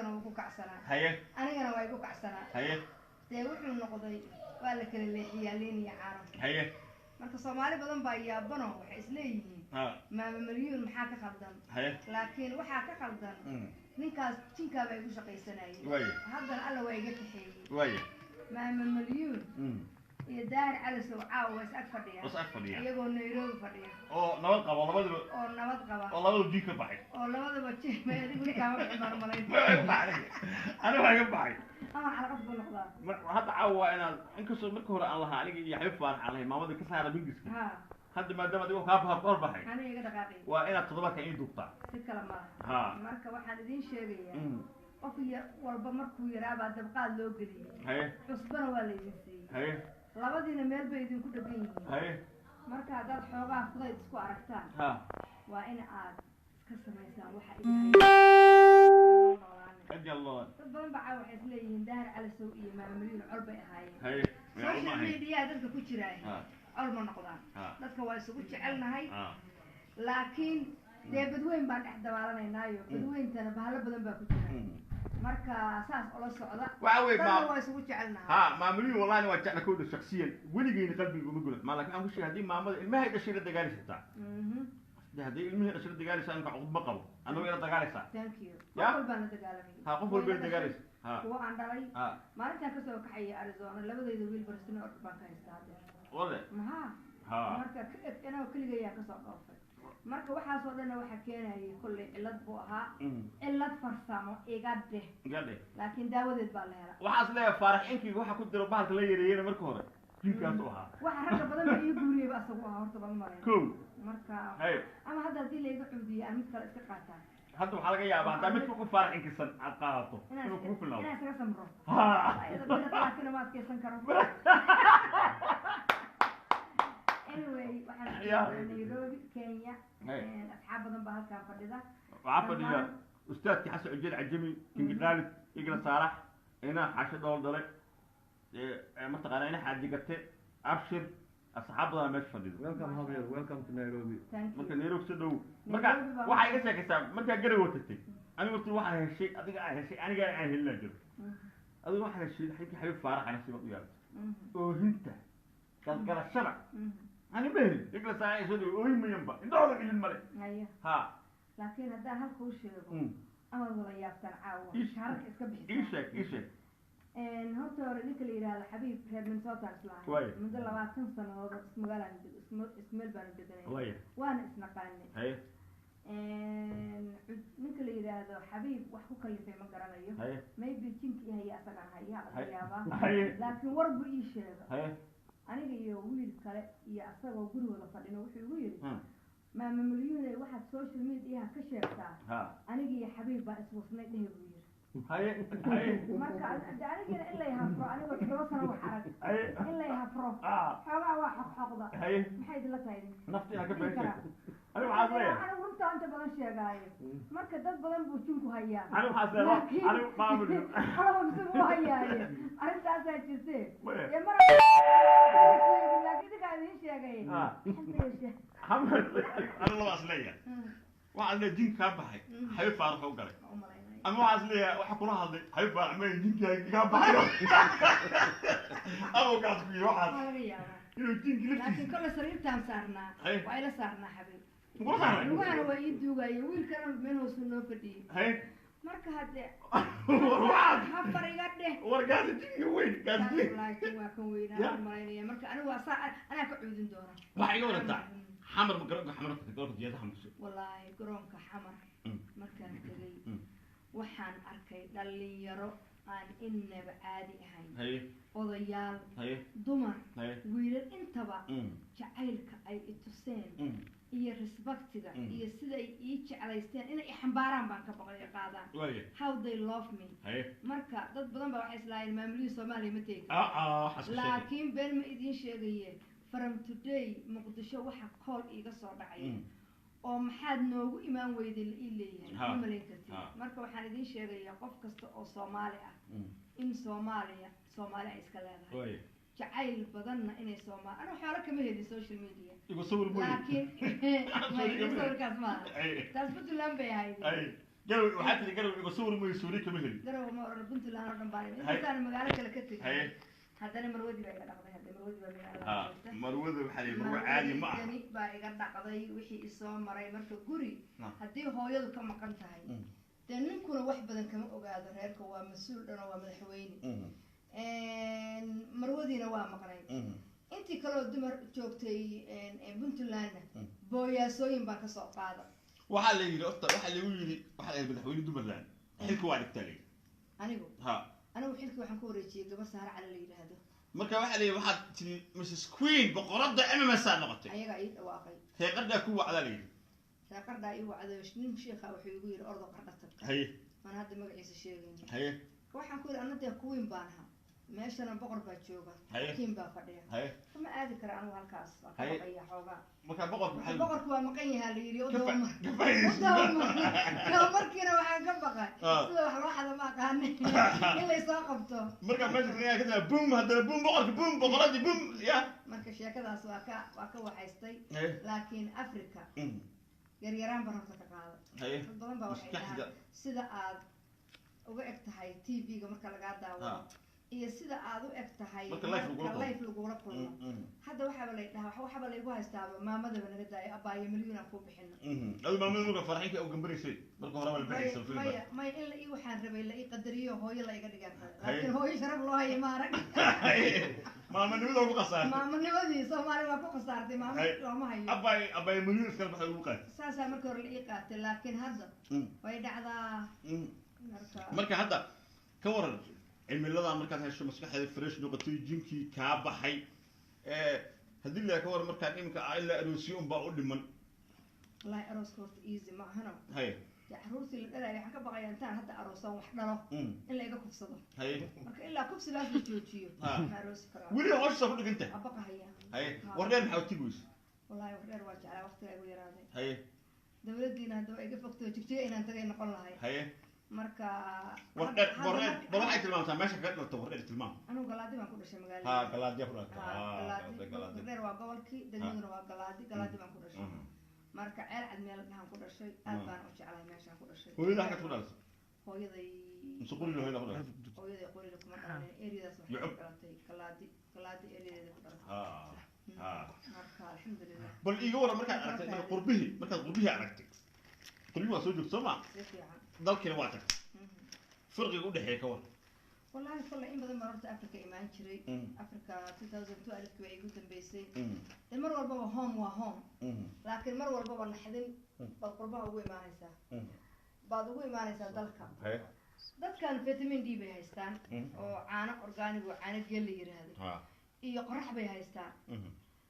Wuu ku kacsanaa. Haye. Anigana waa igu kacsanaa. Haye. Dee wuxuu noqday waa la kala leexiyaa liin iyo caano. Haye. Marka Soomaali badan baa yaabano, waxay isleeyihiin, "Maama Malyuun, maxaa ka khaldan?" Haye. Laakiin waxaa ka khaldan ninkaas jinkaabaa igu shaqaysanayay. Haddana Alla waa iga kaxeeyey. Maama Malyuun iyo Daahir Calisow caawa waa is ag fadhiya. Was ag fadhiya. Iyagoo Nairobi fadhiya. Oo nabad qabo labadaba. Oo nabad qaba. Oo labadaba diin ka baxay. Oo labadaba jin may adigu ninkaama bixi baan umalayn. Waa iga baxay aniga, waa iga baxay. Ama xalaqad buu noqdaa. Hadda caawa waa inaad, inkastoo marka hore aan lahaa aniga iyo Xabiib Faarax aan lahay maamada ka saara mingiska, hadda maadaama adigoo kaa hor baxay, aniga iga dhaqaaqay, waa inaad toddobaadkan ii duubtaa. Si kale malaha. Marka waxaan idiin sheegayaa, qof walba markuu yaraabaa dabqaad loo geliyey. Cusbana waa laydin siiyey. Labadiina meel bay idinku dhegan yihiin. Marka haddaad xoogaa fudayd isku aragtaan, waa in aad iska samaysaan waxa idin noolaane. Cid yallo. Dad badan baa caawa waxay isleeyihiin Daahir Calisow iyo Maama Malyuun col bay ahaayeen. Social media dadka ku jiraay col ma noqdaan. Dadka waa isugu jecelnahay, laakiin dee badweyn baan dhex dabaalanaynaayo, badweyntana bahalo badan baa ku jira. Marka saas ula socda. Waxa wey dadna waa isugu jecelnahay. Ha, maamulihii wallahi waa jecla kowda shaksiyan, weligeyna qalbiga uma gulo ma, laakiin aan ku sheegay haddii maamada ilmahay dhashay la dagaalaysataa, haddii ilmihii dhashay la dagaalaysaa, inka cuqud ma qabo, annago ila dagaalaysaa. Thank you. Ya? Qof walbaan la dagaalamay. Ha, qof walba la dagaalaysa ha. Kuwa aan dhalay. Maalintaan kasoo kaxaya Arizona, labadayda wiil barsino oo baan ka haystaa haddeer. Wale. Maxaa? Marka anagoo keligayaa kasoo dhoofay. Marka waxaasoo dhanna waxaa keenayay kollay cillad buu ahaa, cillad farsamo iga dheh. Gadhe. Laakiin daawadeed baa la helaa. Waxaas leeyahay Faarax inkiga waxa ku jiro bahalka la yareeyena marka hore jinkaas u ahaa. Waxa ragga badan ba ii guuriyeyba asagu ahaa horta, baan malayn. Kow. Marka ama hadda haddii layga cuudiyo aan mid kale iska qaataa. Hadda waxaa laga yaabaa haddaa mid ku Faarax inkisan aad qaadato inaan inuu kugu filnaado. Inaan isaga samro. Ayada bila laakiin ma adkeysan karo. Anyway, waxaan joogay Nairobi, Kenya. Asxaab badan baa halkaan fadhida. Waxaa fadhiya ustaadkii Xasan Cujeed Cajami, Kingi Qaalid, Igla Saalax, ina Xasho Dhool Dhale, mataqaanaa, ina Xaaji Gate, Abshir, asxaab badan meesha fadhido. Welcome, Javier. Welcome to Nairobi. Thank you. Marka Nairobi soo dhow. Marka Nairobi baa- waxaa iga sheekaysaa markaa garowa tagtay, aniga horta waxaa heshay adiga aa heshay, aniga aan helina jiro. Adiga waxaa heshay xilkii Xabiib Faarax ana sibaad u yeelatay oohinta galgalashada. Ani ma helin. Igla Saalax soo dhow, oohin mayanba, indhahooda ilin male. Haya. Laakiin haddaan halka u sheego, amaad wada yaabtaan caawa. Shaararka iska ii bixisa. Sheeg, ii sheeg. Horta hore ninka la yidhaahdo Xabiib reer Minnesota islahay. Muddo 20 sanadood ismagaalaan ismeel baanu deganay. Waana isnaqaanay. Ninka la yidhaahdo Xabiib wax ku kalifay ma garanayo. Maybe jinkii haya asagaan haya laga yaabaa. Laakiin war buu ii sheega. Aniga iyo wiil kale iyo asagoo gurigooda fadhino wuxuu igu yidhi, "Maama Malyuune, waxaad social mediaha ka sheegtaa aniga iyo Xabiib baa iswasnay dhehe," buu yidhi. Haye haye. Marka de anigina in lay hafro, anigoo 7 sano wax arag, in lay hafro, xoogaa waa xoqxoqda. Maxay idinla tahay idinka? Nafta inaad ka been sheegto aniga waxaas leeyahay. Anigu runtaa inta badan sheegaayo. Marka dad badan buu jinku hayaa. Aniga waxaas leeyahay, anigu maamul Qolaba mise buu hayaaye, arrintaasaa jirte. Dee mar sheegin, laakiin idinkaa idiin sheegay. Inta yeeshee. Aniga labaas leeyahay, waxaas leeyahay jinka kaa baxay Xabiib Faarax u galay. Ma u malaynaya. Ama waxaas leeyahay waxa kula hadlay Xabiib Faarax ma jinkaaga kaa baxayo ama kaas ku yiri waxaas Waa laga yaabaa. inuu jinki Laakiin laftiisa. kolle sariirtaan saarnaa. Waa ila saarnaa Xabiib. Makula saaray? Lugahana waa ii duugaaye, wiilkana meel hoosu noo fadhiyey. Marka haddee War waxaas hafar iga dheh. War gaasi jinka weyn, gaasi jin. Laakiin waa kan weynaa Ya. u malaynaya. Marka anigu waa saa anaa ka cuudin doona. Waxaa iga warantaa Xamar, ma garoonka Xamar tagtay, garoonka diyaaradaha Muqdisho? Wallaahi garoonka Xamar markaan tegay, waxaan arkay dhalinyaro aan inaba caadi ahayn, odayaal, dumar, wiilal intaba, jacaylka ay i tuseen iyo respectiga iyo sida ay ii jeclaysteen inay i xambaaraan baan ka baqay, i qaadaan. How they love me. Marka dad badan baa waxay islaayeen maamulihii Soomaaliya ma tegi. Waxaas ka sheegay. Laakiin been ma idiin sheegaye, from today Muqdisho waxa kool iiga soo dhacaya oo "Maxaad noogu imaan weyday?" la ii leeyahay, ma malayn kartid. Marka waxaan idiin sheegayaa qof kasta oo Soomaali ah in Soomaaliya Soomaali ay iska leedahay, jacayl badanna inay Soomaali. Anigu xoolo kama helin social media. Igu sawir mooye. Laakiin ma iga sawirkaas maaha. Taas Puntland bay ahayd. Garow waxaa tiri, Garow iga sawir mooyo suuri kama helin. Garow ma oran, Puntland oo dhan baan imid. Haye. Intaan magaalo kale ka tegin, haddana marwadii baa iga dhaqday. Hadda marwadii baa magaalada joogta. Marwada waxaa la yidhi marwo caadi ma aha. Marwadii baa iga dhaqday wixii isoo maray. Marka guri haddii hooyadu ka maqan tahay, dee ninkuna wax badan kama ogaado reerka. Waa mas-uul dhan oo waa madaxweyne. Marwadiina waa maqnay. Intii kaleo dumar joogtay Puntlandna booyaasooyin baan kasoo qaada. Waxaa la yidhi horta, waxaa lagu yidhi, waxaa la yidhi madaxweyne Dumarland xilka waa dhigtaa la yidhi. Anigu? Ha. Anigu xilkii waxaan ku wareejiyey gabar Saare Cali la yidhaahdo. Marka waxaa la yidhi waxaad tiri Mrs Queen, boqoradda MMS aa noqotay. Ayagaa ii dhawaaqay. Reeqadhaa ku wacdaa la yidhi. Reeqardhaa ii wacday. Nin sheikha wuxuu igu yidhi ordo Qardha tag. Waan hadda magaciisa sheegayna. Waxaan ku yidhi anna dee queen baan ahaa, meeshana boqor baa jooga, king baa fadhiya, kama aadi kara anigu halkaas, waa ka baqaya xoogaa. Marka boqorka maxaa? Boqorku waa maqan yahaa la yidhi. Ka udawamar ka faa'iidayso. Udawamar markiina waxaan ka baqay sida wax loo xado ma aqaani, in laysoo qabto. Marka meesha kaga ka bum, haddana bum, boqorka bum, boqoradii bum ya. Marka sheekadaas waa ka waxaystay. Laakiin Africa yaryaraan baan horta ka qaada. Dad badan baa waxay Maskaxda. dhahaan sida aad uga eg tahay TV-ga marka lagaa daawado iyo sida aad u eg tahay marka live lagula kulmo. Live lagula kulmo. Hadda waxaaba lay dhahaa, waxaaba laygu haystaaba maamadaba naga daayo, abaayo milyuun aan kuu bixino. Adu maamada marka farxinka u gambaraysay marka hore waa la bixaysa film. Maya, maya, in la ii waxaan rabay la ii qadariyo, hooyo la iga dhigaan rabay, laakiin hooyo sharaf loo hayo ma arag. Maamanimada ugu qasaartay. Maamanimadii Soomaali waa ku khasaartay, maamo looma hayo. Abay, abay milyuun iskala baxay ugu qaatay. Saasaa marka hore la ii qaatay, laakiin hadda way dhacdaa marka. Marka hadda ka waran cimilada markaad hesho, maskaxdeeda fresh noqotay, jinkii kaa baxay, haddii la ka waran markaan iminka ilaa aroosiyo unbaa u dhiman? Wallahi arooska horta easy ma ahano. Dee carruurtii la dhalaya waxaan ka baqayaa intaan hadda aroosaan wax dhalo in la iga kufsado. Marka ilaa kufsigaas la joojiyo ma aroosi karaa. Weli hooshasa ku dhigan tahay. Waa baqahaya. War dheer maxaa u tigi weyse? Wallahi wax dheer waa jeclaa, waqtigaa igu yaraaday. Dawladdiina hadda waa iga fogtay oo Jigjiga inaan tagay noqon lahay. Marka War dheer, war dheer, bal waxay tilmaamtaa meesha kaga dhalata. War dheer tilmaam. Anigu Galaadi baan ku dhashay magaalada. Ha, Galaadiya ku dhalata. Ha, Galaadi. Galaadi. Dheer waa gobolkii, degmaduna waa Galaadi. Galaadi baan ku dhashay. Marka Ceel Cad meel dhahan ku dhashay. Aad baan u jeclahay meeshaan ku dhashay. Hooyada halkaad ku dhalatay? Hooyaday Mise Qurila hooyada ku dhalatay? Hooyaday Qurila kuma dhalanin, areadaas waxay Yucub. ku dhalatay Galaadi, Galaadi areadeeda ku dhalatay. Ha. Marka alxamdulilah. Bal iiga waran markaad aragtay marka qurbihii, markaad qurbihii aragtay, qurbihii waa soo joogto soo ma? Si fiican. Dalkiina waa tagtay, farqiga u dhexeeya ka waran. Wallahi kolley in badan baan horta Africa imaan jiray. Africa 2002 alifkii baa igu dambeysay. Dee mar walbaba home waa home, laakiin mar walbaba naxdin baad qurbaha ugu imaanaysaa, baad ugu imaanaysaa dalka. Dadkan vitamin D bay haystaan oo caano organic oo caano geel la yiraahdo iyo qorax bay haystaan.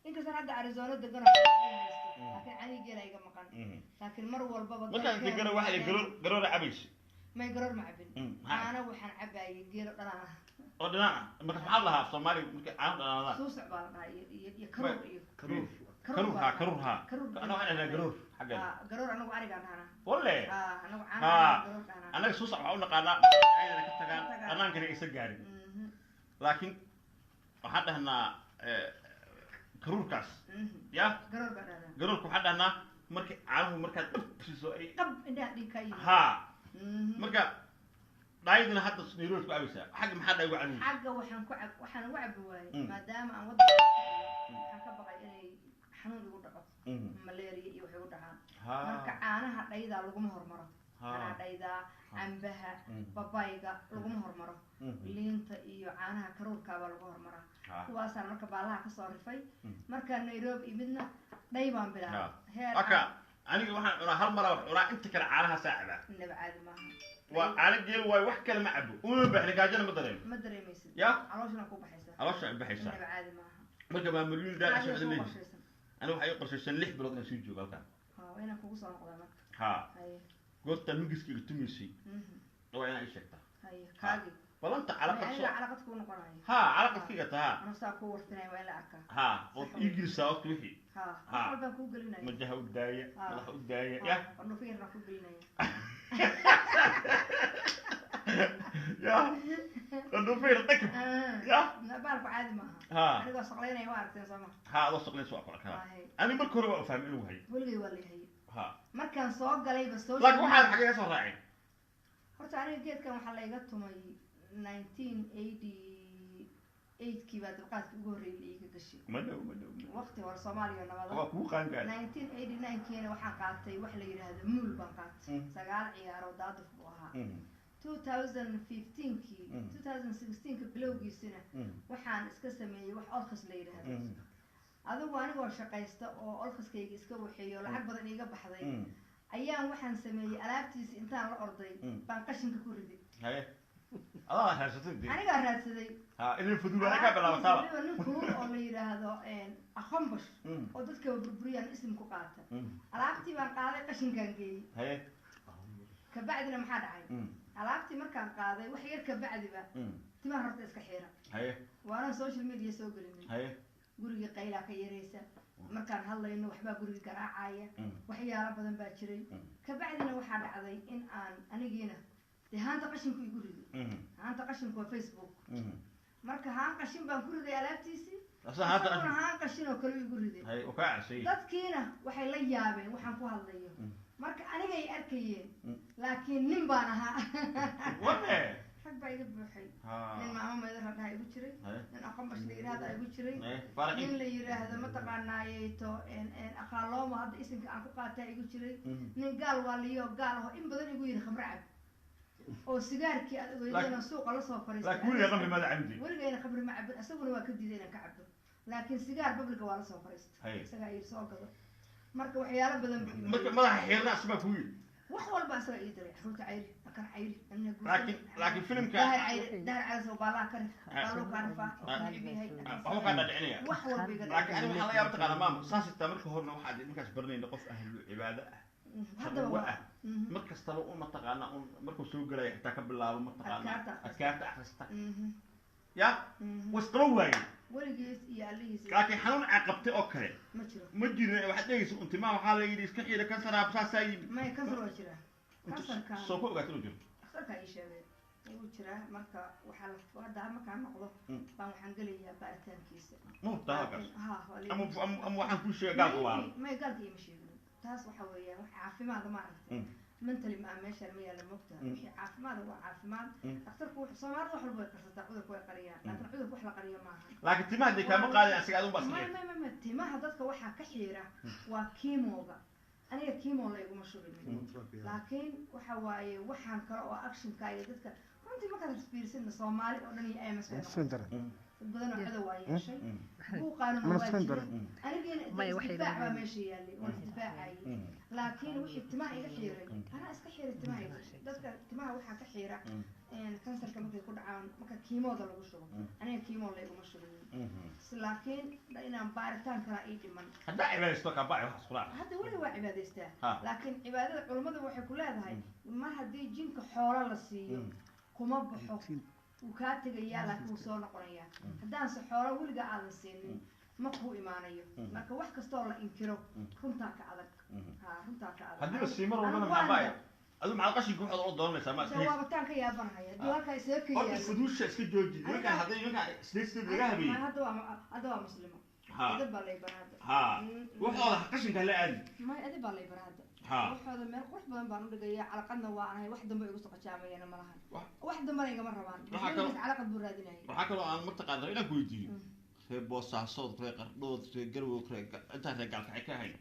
Inkastoo hadda Arizona degan oo haysto, laakiin caanihi geela iga maqan. Laakiin mar walbaba Markaad dalkeena degana waxaa la garoor garoora cabaysa? May, garoor ma cabin. Maxaa? Caano waxaan cabaayay geelo dhanaan ah. Oo dhanaan ah. Marka maxaad lahaa Soomaaliga marka caano dhanaadaan? Suusac baa la dhahaa iyo karuur iyo Karuur. Karuur, ha, karuur, ha. Karuur. Anaga waxaan dhahnaa garoor xaggeeda. Ah, garoor anagu arigaan dhahnaa. Walle. Ah, anagu caano garoor dhahnaa. Annaga suusac waxaa u naqaanaa ayadana ka tagaan dhanaankana aysan gaarin, laakiin waxaan dhahnaa karuurkaas ya. Garoor baa dhahnaa. Garoorka waxaan dhahnaa marka caanuhu markaad dhab siiso ay qab indhaha dhiig ka yimid. Marka dhaayadina hadda Nairobi ku cabaysaa, xagga maxaa dhaay uga cabaysaa? Xagga waxaan ku cab, waxaan ugu cabi waayey maadaama aan waddanka waxaan ka baqay inay xanuun igu dhaco, malaria iyo waxay u dhacaan. Marka caanaha dhaydaa laguma hormaro. Caanaha dhaydaa, cambaha, babayga laguma hormaro. Liinta iyo caanaha karuurkaabaa lagu hormaraa. Kuwaasaan marka baalaha kasoo rifay. Markaa Nairobi imidna dhay baan bilaabay heer. Aka aniga waxaan cunaa hal maraa wax cunaa, inta kale caanahaasaa cabaa. Inaba caadi maaha. Waa caano geel waayo, wax kale ma cabo, uma baahni, gaajana ma dareemo. Ma dareemaysid. Ya. Calooshana ku baxaysa. Caloosha ay baxaysaa. Inaba caadi maaha. Marka baa milyuun daar Adiga asha soo leeyihi. qorshaysan. Aniga waxay ii qorshaysan 6 bilood inaan sii joogo halkan. Ha, waa inaan kugu soo noqdaa marka. Haye. Goortaa mingiska iga tumaysay waa inaa ii sheegtaa. Haye, kaagi. Balanta calaqad aniga soo calaqad kuu noqonayo. Ha, calaqadkiga taha. Anuu saa kuu warfinaya waa in la arkaa. Ha, ood ii gelisaa waqti wixii. Ha, wax walbaan kuu gelinaya. Majaha u daaya, madaxa u daaya ya. Qandhuufiyarna kuu gelinaya. Ya, qandhuufayr dhakab ya. Baalku caadi maaha. Anigoo saqlaynaya waa aragteen soo ma? Ha, adoo shaqlayn soo afar kaa. Haye. Ani marka hore waa fahmay inuu hayo. Weligay waa leeyahay. Ha. Markaan soo galayba soo Laakiin waxaad xagee ka soo raaceen? Horta aniga geedkan waxaa layga tumay 1988-kii baa dabqaadka ugu horreeyay la iiga gashay. Ma dhow, ma dhow, ma dhow. Waqti hore Soomaaliya nabada. Waa kugu qaan gaadhay. 1989-kiina waxaan qaatay wax la yidhaahdo muul baan qaatay. 9 ciyaaro daaduf buu ahaa. 2015-kii, 2016-ka bilowgiisina waxaan iska sameeyey wax olkhas la yidhaahdo. Adigu anigoo shaqaysta oo olkhaskayga iska waxeeyo, lacag badan iiga baxday, ayaan waxaan sameeyey alaabtiisa intaan la orday baan qashinka ku riday. Haye, adaa raasatay dee. Anigaa raadsaday. Ha, ilin fuduul ka bilaabataaba. Weliba nin kulul oo la yidhaahdo aqombash oo dadka burburiyaan isim ku qaata. Alaabtii baan qaaday, qashinkaan geeyey. Kabacdina maxaa dhacay? Alaabtii markaan qaaday wax yar kabacdiba timaha horta iska xiira. Waanaan social media soo gelinay. Gurigii qaylaa ka yaraysa, markaan hadlayno waxbaa guriga garaacaya. Waxyaalo badan baa jiray. Kabacdina waxaa dhacday in aan anigiina dee haanta qashinku igu riday. Haanta qashinku waa Facebook. Marka haan qashin baan ku riday alaabtiisii. Asa haanta isaguna qashin. Haan qashin oo kale igu riday. Haye, oo kaa cashay. Dadkiina waxay la yaabeen waxaan ku hadlayo. Marka anigay arkayeen, laakiin nin baan ahaa. Wane. Rag baa iga buuxay. Ha. Nin maamo meeda radhaha igu jiray. Nin aqombash la yidhaahda igu jiray. Haye, faaraxin. Nin la yidhaahdo mataqaanaayeyto aqaaloomo hadda isimka aan ku qaataa igu jiray. Nin gaal waaliyo gaal aho in badan igu yidhi khamro cab oo sigaarkii aad ogeydeen suuqa lasoo fariistay. Laakiin weligaa qamri maada cabdi. Weligayna khamri ma cabin, isaguna waa ka diiday inaan ka cabbo, laakiin sigaar babliga waa lasoo fariistay. Isagaa yidhi soo gado. Marka waxyaalo badan buu igu Marka yidhi. Madaxa xiirna asbaa kugu yidhi. Wax walba isagaa ii diray, caruurta cayri, akan cayri, anina guursan. Laakiin filimka Daahir cayri, daahir cayri soo baalaha ka rif, baaluu kaa rifaa, necib yahay. Waxba kaa dhadhicinaya. Wax walba iga. Laakiin aniga waxaa la yaaba taqaana maama, saas xitaa marka horena waxaad markaas baranayna qof ahlu cibaado ah, haddaba taqwo waa ah, mar kastaba un mataqaana un markuu soo gelaya xitaa ka bilaabo mataqaana Adkaarta akhrista. Adkaarta akhrista ya wasqaba waaye. Weligiis iyo allihiis. Laakiin xanuun caqabtay oo kale Ma jiro. Ma jirin. Waxaad dhegaysa un timaha waxaa la yidhi iska xiira, kansaraab saasaa yimi. Maya, kansar waa jiraa, kansarka. Soo ku ogaata inuu jiro? Dhakhtarkaa ii sheegay wuu jiraa. Marka waxaa la hadda markaan noqdo baan waxaan gelayaa baaritaankiisa. Ma hubtaa halkaas? Ha, waa la. Ama waxaan kuu sheega gaalka waa. May, gaalka iima sheegin. Taas waxa weeyaan wax caafimaada ma aragtay, mentally ma meeshaan ma yaalla, mogta. Wixii caafimaada waa caafimaad. Dhakhtarku wuxuu Soomaalida wax walba way qarsataa, cudurka way qariyaan, laakiin cudurka wax la qariyo maaha. Laakiin timaha dee kaama qaadin asiga, adun baa may iska. May, timaha dadka waxaa ka xiira waa chemo-ga. Aniga chemo la iguma shubin, laakiin waxa waaye waxaan kale oo actionka iyo dadka runtii markaad fiirsidna Soomaali oo dhan iyo MS way noqotay. Dad badan oo cadow waa yeeshay, buuqaanuna waa jiray. Anigiina isdifaac baa meesha yaallay, waan isdifaacayay, laakiin wixii timaha iga xiiray anaa iska xiiray timaha. Dadka timaha waxaa ka xiira kansarka markay ku dhacaan, marka chemo-da lagu shubo. Aniga chemo la iguma shubin, laakiin inaan baaritaan kalaa ii dhiman. Haddaa cibaadaysto kaa baaci waxaas kula. Hadda weli waa cibaadaystaa, laakiin cibaadada culummadu waxay ku leedahay mar haddii jinka xoolo la siiyo kuma baxo, wuu kaa tegayaa, laakiin wuu soo noqonayaa. Haddaanse xoolo weliga aadan siinin ma kuu imaanayo. Marka wax kastoo la inkiro runtaa ka adag. Ha, runtaa ka adag. Haddii la sii mar walbana maxaa baaya adu maxaad qashinka waxaad ula doonanaysaa ma iska. Waabataan ka yaabanahaya haddii halkaa isaga ka Horta yaalo. Fuduusha iska jooji nimankaan, hadday nimankaan sideed sideed laga habeeyey. Hadda waa muslimo. Edeb baa lay bara hadda. Ha, waxooda qashinka la aadi. May, edeb baa lay bara hadda. Waxooda meel qurux badan baan u dhigaya, calaqadna waa anahay. Wax dambe igu soqojaamayana ma lahan. Wax dambena igama rabaan. Waxaa kaloo Calaqad buu raadinayay. Waxaa kaloo aan mataqaana inaan ku weydiiyo reer Boosaasood, reer Qardhood, reer Garwow, reer intaan reer Gaalkacay ka ahayn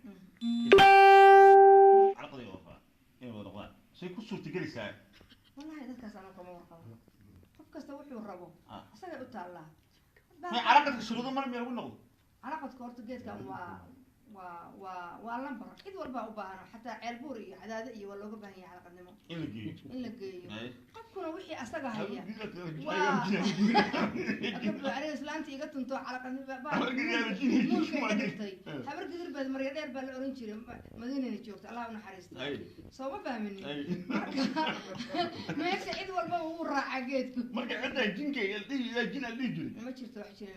calaqadii wada qabaan inay wada noqdaan, say ku suurtagelaysaa? Wallahi dadkaas anuu kama warqabo. Qof kasta wuxuu rabo isagay u taallaa. May, calaqadka shuruudo mar miya lagu noqdo? Calaqadka horta geedkan waa lambar cid walbaa u baahan, xataa Ceelbuur iyo Cadaado iyo waa looga baahan yahay calaqadnimo. In la geeyo. In la geeyo. Qofkuna wixii asaga haya aniga islaanta iga tunto calaqadnimo muulka iga dhigtay Habar Gidir baad marya dheer baa la oran jiray, Madiinana joogta, Allah u naxariista. Soo ma fahminin? Marka meesha cid walbaba wuu raacaa geedku. Marka cidda jinka jin aan dhihi jiray. Ma jirto wax jira.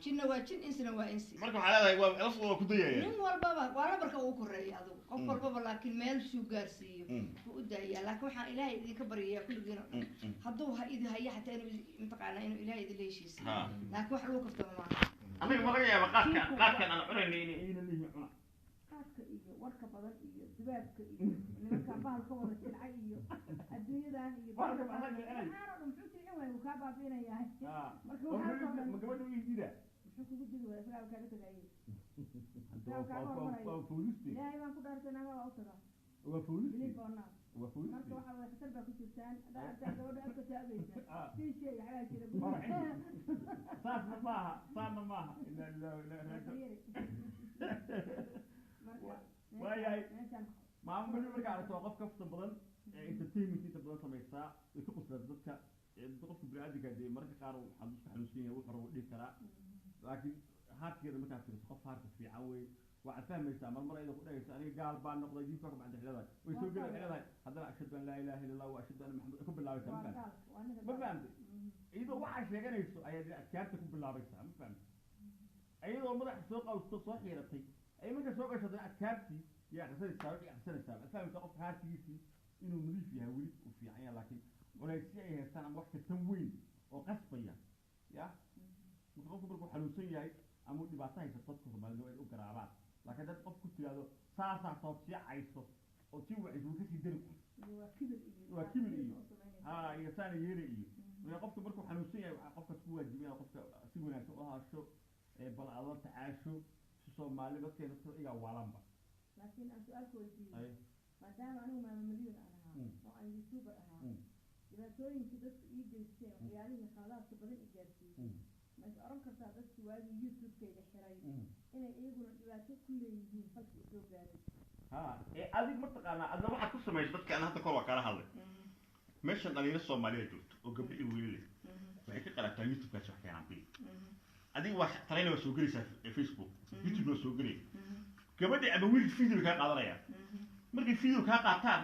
Jinna waa jin, insina waa insi. Marka waxaa leedahay waa laftooda waa ku dayaya. Nin walbaba waa lambarka uu koreeyay adigu qof walbaba, laakiin meel suu gaarsiiyo buu u daayaa. Laakiin waxaan Ilaahay idinka baryayaa kulligiin oo dhan hadduu ha idi haya xataa inuu mataqaanaa inuu Ilaahay idin leeshiisiyo, laakiin wax lagu kaftamo maaha. Aniga ma laga yaaba qaadkan aan cunayna inay iina leeyihiin cuna. Qaadka iyo warka badan iyo dubaabka iyo nimanka Waxaan bahalka wada jilcay iyo adduunyadan iyo Bahalka maxaa jilcinay? Waxaan oo dhan muxuu jilcin waayay? Wuu kaa baabi'inayaa. Marka oo waxaas oo dhan ma gabadha u iidida? Muxuu kugu dili waayay? Isagaa kaaga tagayay. Hadda waa foolisti. Ilaahay baan ku dhaartay, naga waa u tagaa. Waa foolisti. Believe or not. Waa foolisti. Marka waxa waye khatar baa ku jirtaan haddaa aragtaan gabadha afka taagaysa. Sii sheeg, waxbaa jira. Saasna maaha, saasna maaha. Inaa lillahi wa inaa ilaihi raajicuun. Marka Waayahay. meeshaan Maamo Mali markaa aragto, waa qof kafta badan ee entertainment inta badan samaysaa, way ka qoslaa dadka. Qofka bini'aadamka dee mararka qaar waxaa isku xanuunsan yahay, wuxuu rabo dhihi karaa, laakiin heartkeeda markaa fiiriso, qof heartka fiican wey. Waxaad fahmaysaa marmar ayadoo ku dhahayso, "Aniga gaal baan noqday, diinta ka baxday." Leedahay way soo geli, waxay leedahay haddana, "Ashhadu an laa ilaaha illa Allah wa ashhadu anna Maxamed," ku bilaabaysaa. Ma Waa fahamtay? Gaalka waa ninka Ma gaalka. fahamtay? Iyadoo waxaa sheeganayso ayaad adkaarta ku bilaabaysaa, ma fahamtay? Iyadoo madaxa soo qawsto, soo xiiratay, ay marka soo gasho haddana adkaartii iyo akhrisanaysaa, wixii akhrisanaysaa. Waxaad fahmaysaa qofka heartigiisii inuu nadiif yahay, weli uu fiican yahay, laakiin culaysyo ay haystaan ama wax ka tan weyn oo qasbaya ya. Marka qofku markuu xanuunsan yahay ama uu dhibaato haysato, dadka Soomaalida waa inay u garaabaan, laakiin dad qof ku tiraahdo saasaa tood sii cayso oo sii wacayso, wuu kasii dari kun. Iyo waa kibir iyo Waa kibir iyo oo samaynaysa. Ha, iyo saana yeela iyo marka qofka markuu xanuunsan yahay, waxaa qofkaas ku waajibay inaad qofka si wanaagsan u hadasho, ee bal aad la tacaasho si Soomaali dadkeena, dadka igaa waalanba. Laakiin aan su-aal ku weydiiyey, Ay. maadaama anigu Maama Milyuun aan ahaa oo aan YouTuber ahaa, dhibaatooyinkii dadku ii geysteen, waxyaalihii khaladaadka badan i gaarsiiyey, ma is oran kartaa dadkii waagii YouTube-kayga xiray inay iyaguna dhibaato ku leeyihiin falkii soo gaaray? Ha, ee adig mataqaanaa, adna waxaad ku samaysa dadka aan hadda kor waa kala hadlay. Meeshan dhalinyaro Soomaaliya joogto oo gabdho iyo wiilal leh waxay ka qalaabtaa YouTube-kaasi, wax keenaan bil. Adiga waa talayna, waa soo gelaysaa Facebook, YouTube waa soo gelaya. Gabadhi ama wiilka video kaa qaadanayaan. Markay video kaa qaataan,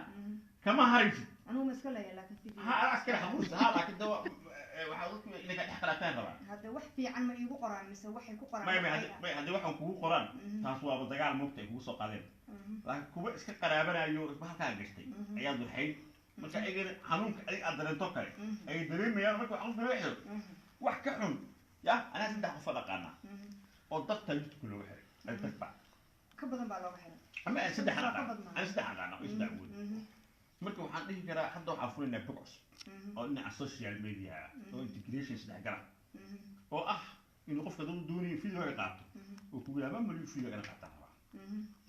kama haraysid. Anigu ma iska leeyahay, laakiin video Ha, adaa askari xaquusa. Ha, laakiin dawa waxaa dadku inay ka dhex qalaataan rabaa. Hadda wax fiican ma iigu qoraan mise waxay ku qoraan May may wax may, haddii waxaan kugu qoraan, taas waaba dagaal moogta ay kugu soo qaadeen, laakiin kuwa iska qaraabanayo halkaa gashtay ayaad waxayd. Marka ayagana xanuunka adiga aad dareento kale ayay dareemayaan. Marka wax qofka laga xiro, wax ka xun ya, anaa saddex qof dhaqaanaa oo darta YouTube looga xiray ay darba. Ka badan baa looga xiray. Ama aan saddex Ka dhaqaan badnaa. Ana saddex dhaqaana oo saddex awood. Marka waxaan dhihi karaa, hadda waxaan furinaynaa bog cusub oo dhinaca social media ah oo integration isdhexgala oo ah inuu qofka dad doonayo video ay qaato oo kugu yaaba malyu video ina qaataan rabaa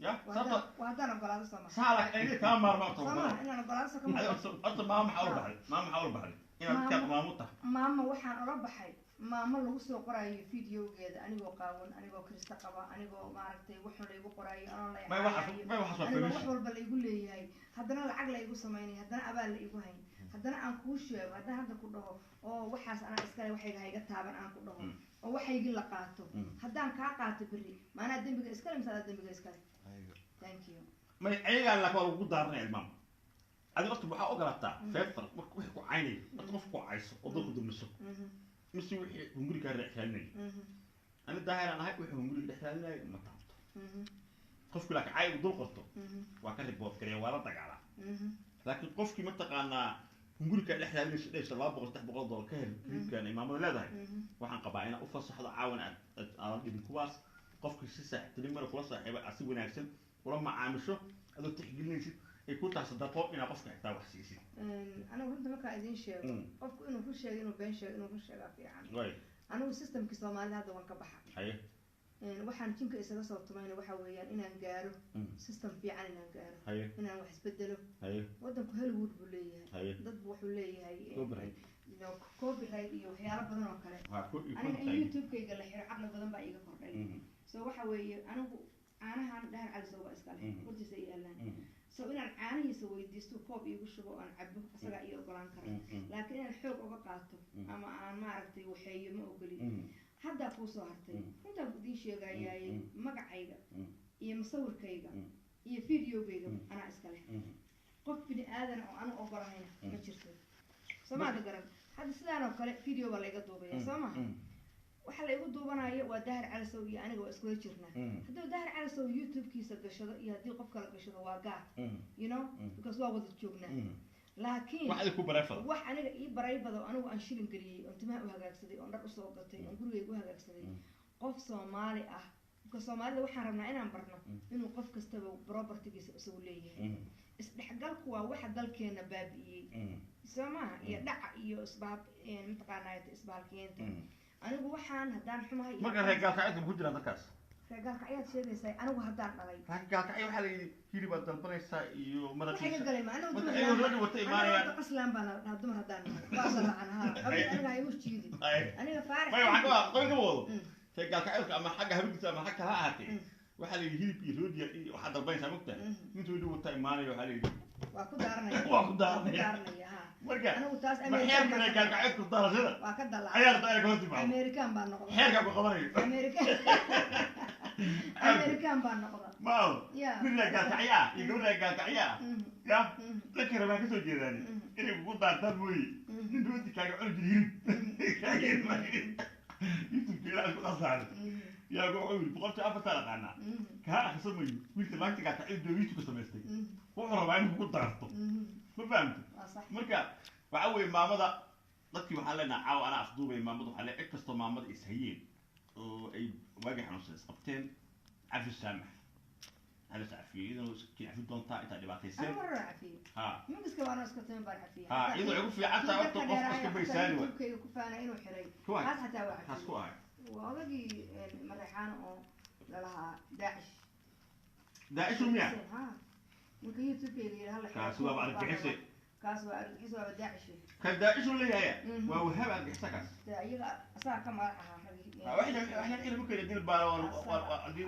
ya. Sababta Waa haddaan ogolaado, soo ma? Saa laakiin ayaga kama maarmo horta. Soo ma inaan ogolaado soo kama? Horta maama maxaa ula baxday? Maama maxaa ula baxday inaad dadka maamu tahay? Maama waxaan ola baxay, maamo lagu soo qoraayo videogeeda anigoo qaawan, anigoo kirista qaba, anigoo maaragtay waxun laygu qoraayo, anoo la May waxaas, may waxaas waa anigoo wax pollution. walba laygu leeyahay, haddana lacag laygu samaynay, haddana abaal la igu hayn, haddana aan kuu sheego, haddana hadda ku dhaho oo waxaas anaa iskale, waxayga hayga taaban aan ku dhaho oo waxaygii la qaato. Haddaan kaa qaato berri, maanaa dembiga iskale mise adaa dembiga iskale? Thank you. May, ayagaa laakiin waa lagu daaranaya ilmaam. Adiga horta waxaa ogolaataa feefar marka wixii ku caynaya, horta qof ku cayso oo dadku dulmiso mise wixii hunguri kaa dhex raadinaya. Ani daahiraan ahay, wixii hunguriga dhex raadinayo ma taabto. Qofki laakiin cay uu dul qorto waa ka report gareeya, waa la dagaalaa. Laakiin qofkii mataqaanaa hunguri kaa dhex raadinaysa, dhehaysa 200, $300 ka hel clipkan imaamada leedahay, waxaan qabaa inaad u fasaxdo caawan, aad aadan dhibin kuwaas. Qofkii si saaxiibtinimada kula saaxiiba, aad si wanaagsan ula macaamisho, adoo tixgelinaysid, ay ku tahay sadaqo inaad qofka xitaa wax siisid. Anigu runta markaa idiin sheego, qofku inuu run sheego, inuu been sheego, inuu run sheegaa fiican. Way. Anigu systemkii Soomaalida hadda waan ka baxa. Haye. Waxaan jinka isaga soo tumayna waxa weeyaan inaan gaaro system fiican, inaan gaaro inaan wax isbedelo. Wadanku Hollywood buu leeyahay. Dad bu wuxuu leeyahay Copyright. Copyright iyo waxyaalo badan oo kale. Waa ku iyo Aniga in contact. YouTube-kayga la xiro, caqli badan baa iiga kordhay. So waxa weeye, anigu caanahan Dhahan Calisow baa iskale, hortiisa ay yaalaan. So inaan caanihiisa weydiisto, koob iigu shubo oo aan cabo, isagaa ii ogolaan kara. Laakiin inaan xoog uga qaato ama aan maaragtay waxeeyo, ma ogoli. Haddaa kuu soo hartay, runtaan idiin sheegayaaye, magacayga iyo masawirkayga iyo videogayga anaa iskale. Qof bini aadan oo anu ogolahayna ma jirto. Soo maada garan? Hadda sidaan oo kale video baa layga duubaya, soo maha? Waxa la igu duubanayo waa Daahir Calisow iyo aniga, waa iskula jirnaa. Hadduu Daahir Calisow YouTube-kiisa gashado iyo haddii qof kale gashado, waa gaar, because waa wada joognaa. Laakiin wax adiga ku bareefada, wax aniga ii baray bado, anigu aan shilin geliyey, oon timaha u hagaagsaday, oon dhar usoo gatay, oon gurigayga u hagaagsaday, qof Soomaali ah, marka Soomaalida waxaan rabnaa inaan barno inuu qof kastaba propertygiisa isagu leeyahay. Isdhexgalku waa waxa dalkeena baabi'iyey, soo maaha? Iyo dhaca iyo isbaab mataqaanaa isbaalkiinta. Anigu waxaan haddaan xumahay iyo Marka reer Gaalkacyo ku jiraan dadkaas. Reer Gaalkacyaad sheegaysaa, anigu haddaan dhalay. Laakiin Gaalkacyo waxaa la yidhi hilibaad dalbanaysaa iyo Waxa iga maraqiisa. galay ma anigu Marka dumar ayagoo rag wata imaanayaan. Anigu qaslaan baan la dhahaa dumar haddaan nahay, waa salacan haa qabiil aniga ha igu jiidin. Aniga Faarax Maya, waxaan ka wadaa qoyn kama wado. Reer Gaalkacyadka ama xagga habigiisa ama xag kale ha ahaatee, waxaa la yidhi hilib iyo roodiya iyo waxaad dalbanaysaa, mogtahay, ninta weli wata imaanaya, waxaa la yidhi Waa ku daaranaya. Waa ku daaranaya. Waa ku daaranaya ha. Marka Anigu taas ma Amerikaan xeerka baan reer ka Gaalkacyadku daarashada waa ka dalacay. Ayaa rabtaa inay ka hor timaado. Amerikaan baan noqda. Xeerkaa ku qabanayo. Amerikaan, Amerikaan baan noqda. Ma aho Ya. mid reer Gaalkacyo ah iyo gabar reer Gaalkacyo ah ya dadka rabaa kasoo jeedaan inay kugu daartaan mooye, nin rooti kaaga cuni jira, hilib kaaga imaanay, YouTube ilaa isku qasaaray yaa wuxuu yidhi 104-taan aqaanaa kaa akhrisamayo. Wiilka naagta Gaalkacyo jooga YouTube samaystay wuxuu rabaa inuu kugu daarto, ma fahamtid? Waa sax. Marka waxa weeye maamada dadkii waxaan leenahay caawa anaa afduubay maamada. Waxaa le cid kastoo maamada is hayeen oo ay waagii xanuunsan isqabteen, cafi, saamax, hala is cafiyey, iyadana iska cafi doontaa intaa dhibaatayseen. Anigu mar hore cafiyey. Ha. Mingiska waanoo iska timin baan cafiyey. Ha, iyadoo waxay ku fiican tahay horta qof iska baysaani waay. YouTube-kayga ku faanay inuu xiray. Kuwa Kaas xataa waa kaas ku cafiyey. ahay? Waa odagii Mareexaan oo lalahaa Daacish. Daacishu miya? Ha, ninka YouTube-kayga yidhi hala xiro. Kaasi waaba argagixise. Kaas waa argagixis, waaba Daacish. Kan Daacishu leeyahay waa Wahaab argagixisa kaas. Dee iyaga asaga ka magac ahaa ragii. Waxna cilmi ku keenay dil baara waa hadii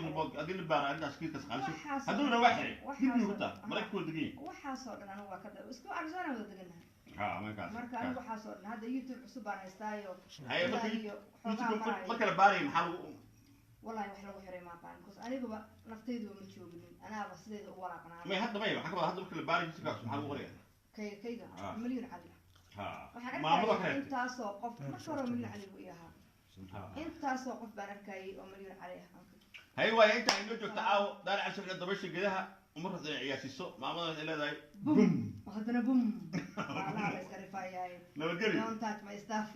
report hadii la baara arrintaas kiiskaas qaaliso hadduu waa xiray dib ugu taa maraykanku waa degan yahay. Waxaasoo dhan anigu waa ka isku Arizona wada deganahay. Ha, markaas. Marka anigu waxaasoo dhan hadda YouTube cusub baan haystaayo Haye, marka ilaa iyo xoogaa YouTube maraayo. Marka la baaraya maxaa lagu Wallahi wax lagu xiray ma aqaan, because aniguba naftayduba ma jooginin, anaaba sideeda u walaaqnaa. May hadda may waxaa ka wada hadda marka la baarayo YouTube-kaas maxaa lagu qoraya? Kayga Ah. Milyun Cali. Ha. Waxaan Maamado arkayay kale. intaasoo qof marka hore Milyun Cali buu ii ahaa. Ha. Intaasoo qof baan arkayay oo Milyun Cali ah. Hay waaye, intaa inoo joogta caawo Daar Cabsi dabasha gedaha uma rabta inay ciyaarsiiso maamada, waxay leedahay Bum, haddana bum, waa la iska rifaayahay. Nabadgelyo. Don't touch my stuff.